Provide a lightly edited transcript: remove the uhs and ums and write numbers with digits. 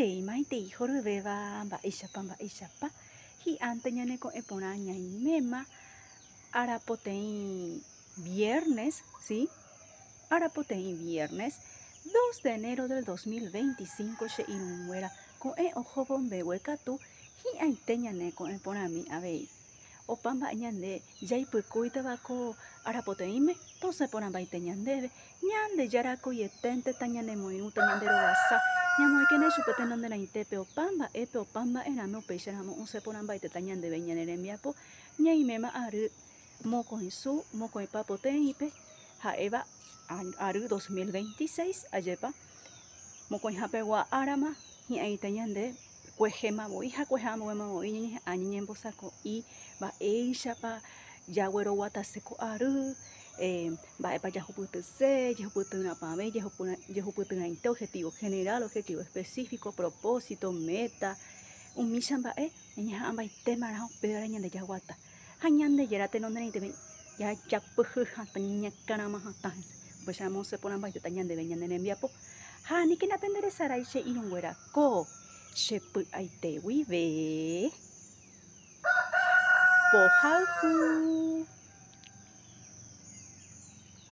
Maitei, maitei horyvéva, mba'éichapa, mba'éichapa, hi'ánte ñaneko'ẽ porã ñaiméma ára poteĩ viernes, sí, ára poteĩ viernes, dos de enero del 2025 che irũnguéra ko'ẽ ohóvo mbegue katu hi'ãite ñaneko'ẽ porãmi avei. Opa mba'e ñande jaipykúitava ko arapoteĩme, tosẽ porãmbaite ñandéve, Ñandejára akoieténte tañanemoirũ tañanderovasa, ñamoĩkena ichupe tenonderãitépe opa mba'épe opa mba'erãme upéicharamo osẽ porãmbaitéta ñandéve ñane rembiapo, ñaiméma ary mokõisu mokõipa poteĩpe, ha'éva ary 2026, ajépa mokõihapegua árama hi'ãite ñande kuehéma voi ha kuehe ambuéma voi ñañeha'ã ñañembosako'i mba'éichapa jagueroguatase ko ary, mba'épa jahupytyse, jehupytyrãpavẽ, jehupytyrãite, objetivo general, objetivo específico, propósito, meta, umícha mba'e ñañeha'ãmbaitémarã upévare ñande jaguata. Ha Ñandejára tenonderãiteve jajapyhy hatã ñañakãrama hatã hese, upéicharamo osẽ porãmbaitéta ñandéve ñane rembiapo. Ha aníkena penderesarái che irũnguéra ko che py'aite guive. Pohayhu.